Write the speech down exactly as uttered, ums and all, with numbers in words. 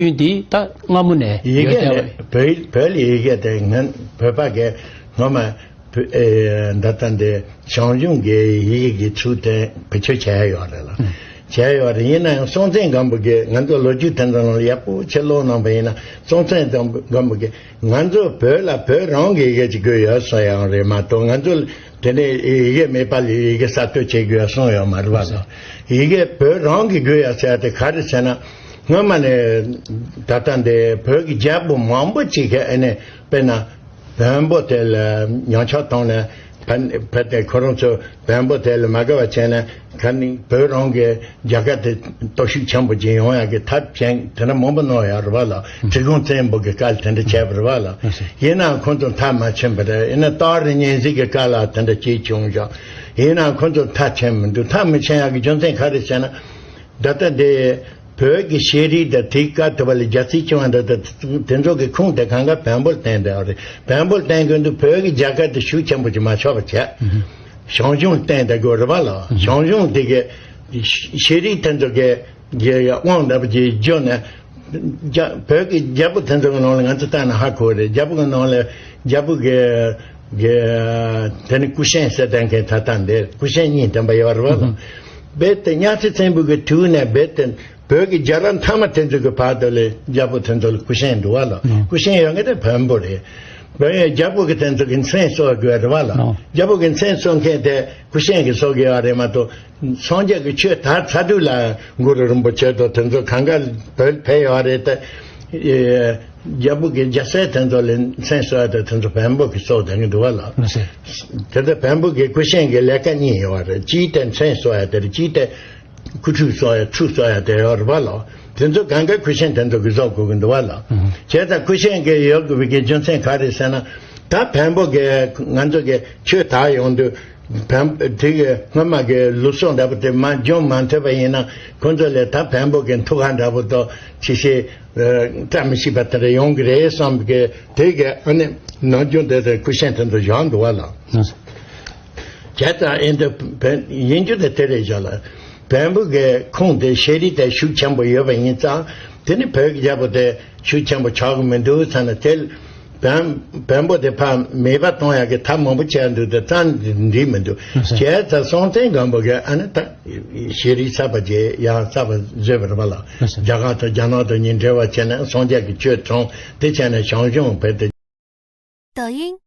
ཡུན་འདི་ད་སྔ་མོ་ནས་ཡི་ཡོད་གེ་བསྡད་ནས་པ། བོད་བོད་ལ་ཡི་གེ་དེ་ང་བོད་པ་གི་ངོ་མ་བོད་ཨེ་ད་ལྟ་འདི་ཞང་ཞུང་གི་ཡི་གེ་གི་ཚུལ་དེ་བེད་སྤྱོད་བྱས་ཡོད་རེད་ལ། ཨང་། བྱས་ཡོད་རེད། ཡིན་ན་ཡང་སྲོང་བཙན་སྒམ་པོ་གི་ང་ཚོ་ལོ་རྒྱུས་དེ་ཚོ་ནང་ལ་ཡག་པོ་ཕྱིར་ཀློག་གནང་པ་ཡིན་ན། སྲོང་བཙན་སྒམ་པོ་གི་ང་ཚོ་བོད་ལ་བོད་རང་གི་ཡི་གེ་ཅིག་དགོས་ཡོད་གསུངས་ཡོད་རེད་མ་གཏོགས། ང་ཚོ་དེ་ནས་ཡི་གེ་མེད་པ་ལ་ཡི་གེ་གསར་གཏོད་བྱེད་དགོས་ཡོད་གསུངས་ཡོད་མ་རེད་པ་ལ། ཡི་གེ་བོད་རང་གི་དགོས་ཡོད་ཟེར་ཡ་དེ་ག་རེ་ཟེར་ན། སྔོན་མ་ནས་ད་ལྟ་འདི་བོད་ཀྱི་རྒྱལ་པོ་མང་པོ་ཅིག་གིས་ཨ་ནི་དཔེར་ན་བོན་པོ་དེ་ལ་ཉམས་ཆག་བཏང་ནས། བོད་བོད་དེ་ཁོ་རང་ཚོ་བོན་པོ་དེ་ལ་མ་དགའ་བ་བྱས་ནས། ཁ་ནི་བོད་རང་གི་རྒྱལ་ཁབ་དེ་སྟོབས་ཤུགས་ཆེན་པོ་ཅིག་ཡོང་ཡག་གི་ཐབས་བྱས་དེ་འདྲ་མང་པོ་གནང་ཡོད་རེད་པ་ལ། ཁྲི་སྲོང་བཙན་པོ་གི་སྐབས་དེ་འདྲ་བྱས་པ་རེད་པ་ལ། ཡིན་ནའང་ཁོང་ཚོ་མཐའ་མ་ཕྱིན་པ་རེད། ཡིན་ན་སྟག་རི་གཉན་གཟིགས་ཀྱི་སྐབས་ལ་དེ་འདྲ་བྱས་བྱུང་བཞག། ཡིན་ནའང་ཁོང་ཚོ་མཐའ་ཕྱིན་མི་འདུག། མཐའ་མི་ཕྱིན་ཡག་གི་རྒྱུ་མཚན་ག་རེ་ཟེར་ན། ད་ལྟ་འདི་བོད་ཀྱི་ཤེས་རིག་དང་དེའི་སྐབས་དུ་བ་ལ་རྒྱལ་སྲིད་སྐྱོང་བ་འདི་དང་དེ་ཚོ་གི་ཁུངས་དེ་གང་ག་བོན་པོར་བརྟེན་བསྡད་པ་རེད། བོན་པོར་བརྟེན་དགོས་འདུག། བོད་ཀྱི་རྒྱལ་ཁབ་དེ་ཤུགས་ཆེན་པོ་ཅིག་མ་ཆགས་པ་བྱས། ཞང་ཞུང་བརྟེན་བསྡད་དགོས་རེད་པ་ལ། ཞང་ཞུང་དེ་གི་ཤེས་རིག་དེ་ཚོ་གི་གི་དབང་འདྲ་པོ་ཅིག་བརྒྱུད་ནས། རྒྱ་བོད་ཀྱི་རྒྱལ་པོ་དེ་ཚོ་གི་ནང་ལ་ང་ཚོ་བལྟས་ན་ཧ་གོ་རེད། རྒྱལ་པོ་གི་ནང་ལ་རྒྱལ་པོ་གི་གི་དེ་ནི་སྐུ་བཞེངས་ཟེར་བསྟན་མཁན་ད་ལྟ་འདི་སྐུ་བཞེངས་གཉིས་ལྡན་པ་ཡོད་རེད་པ་ལ། རྦད་དེ་གཉའ་ཁྲི་བཙན་པོ་གི་དུས་ནས་རྦད་དེ་བོད་ཀྱི་རྒྱལ་རབས་མཐའ་མ་དེ་ཚོ་གི་བར་དུ་ལ་རྒྱལ་པོ་དེ་ཚོ་ལ་སྐུ་བཞེངས་འདུག་པ་ལ། སྐུ་བཞེངས་ཡོད་མཁན་དེ་བོན་པོ་རེད། བོན་ཡོད་རྒྱལ་པོ་གི་དེ་ཚོ་གི་མཚན་གསོལ་དགོས་རེད་པ་ལ། རྒྱལ་པོ་གི་མཚན་གསོལ་མཁན་དེ་སྐུ་བཞེངས་གི་གསོལ་གི་ཡོད་རེད་མ་གཏོགས། སངས་རྒྱས་ཀྱི་ཆོས་དར་ཚར་དུས་ལ་གུ་རུ་རིན་པོ་ཆེ་དང་དེ་ཚོ་གང་ག་བོད་ཕེབས་ཡོད་རེད་དེ། རྒྱལ་པོ་གི་རྒྱལ་སྲས་དེ་ཚོ་ལ་མཚན་གསོལ་ཡ་དེ་དེ་ཚོ་བོན་པོ་གི་གསོལ་དེ་གི་འདུག་པ་ལ། དེ་ཚོ་བོན་པོ་གི་སྐུ་བཞེངས་གི་ལས་ཀ་གཉིས་ཡོད་རེད། གཅིག་དེ་མཚན་གསོལ་ཡ་དེ་རེད། གཅིག་དེ་སྐུ་ཁྲུས་གསོལ་ཡ་ཁྲུས་གསོལ་ཡ་དེ་ཡོད་རེད་པ་ལ། དེ་ཚོ་གང་ག་སྐུ་བཞེངས་དེ་ཚོ་གི་བཟོ་དགོས་གི་འདུག་པ་ལ། བྱས་ཙང་སྐུ་བཞེངས་གི་ཡོད་དགོས་པའི་གི་རྒྱུ་མཚན་ག་རེ་ཟེར་ན། ད་བོན་པོ་གི་ང་ཚོ་གི་ཆོས་དར་ཡོང་དུས། བོན་དེ་གི་སྔོན་མ་གི་ལུགས་སྲོལ་འདྲ་པོ་དེ་མར་སྦྱོང་མ་ཐུབ་པ་ཡིན་ན། ཁོ་ཚོ་ལ་ད་བོན་པོ་གི་ཐུགས་ཁ་འདྲ་པོ་དང་ཅི་ཞིག་བཀྲ་མི་ཤིས་པ་དེ་འདྲ་ཡོང་གི་རེད་བསམ་གི། དེ་གི་ཨ་ནི་ནམ་རྒྱུན་དེ་དེ་སྐུ་བཞེངས་དེ་ཚོ་བཞག་འདུག་པ་ལ། བྱས་ཙང་ཨེ་འདི་བོན་ཡིན་རྒྱུ་དེ་དེ་རེད་བཞག་ལ། བོན་པོ་གི་ཁུངས་དེ་ཤེས་རིག་དེ་ཤུགས་ཆེན་པོ་ཡོད་པ་ཡིན་ཙང་། དེ་ནི་བོད་ཀྱི་རྒྱལ་པོ་དེ་ཤུགས་ཆེན་པོ་ཆགས་ཀྱི་མི་འདུག་ཟེར་ན། དེ་བོན་བོན་པོ་དེ་ཕར་མེད་པ་གཏོང་ཡག་གི་ཐབས་མང་པོ་བྱས་འདུག། དེ་རྩ་འགྲིག་མི་འདུག། བྱས་ཙང་སྲོང་བཙན་སྒམ་པོ་གིས་ཨ་ནི་ད་ཤེས་རིག་གསར་པ་ཅིག་ཡང་གསར་པ་བཟོས་པ་རེད་པ་ལ། རྒྱ་གར་དང་རྒྱ་ནག་དང་གཉིས་འབྲེལ་བ་བྱས་ནས་སངས་རྒྱས་ཀྱི་ཆོས་དྲངས། དེ་བྱས་ནས་ཞང་ཞུང་བོད་དེ། 抖音，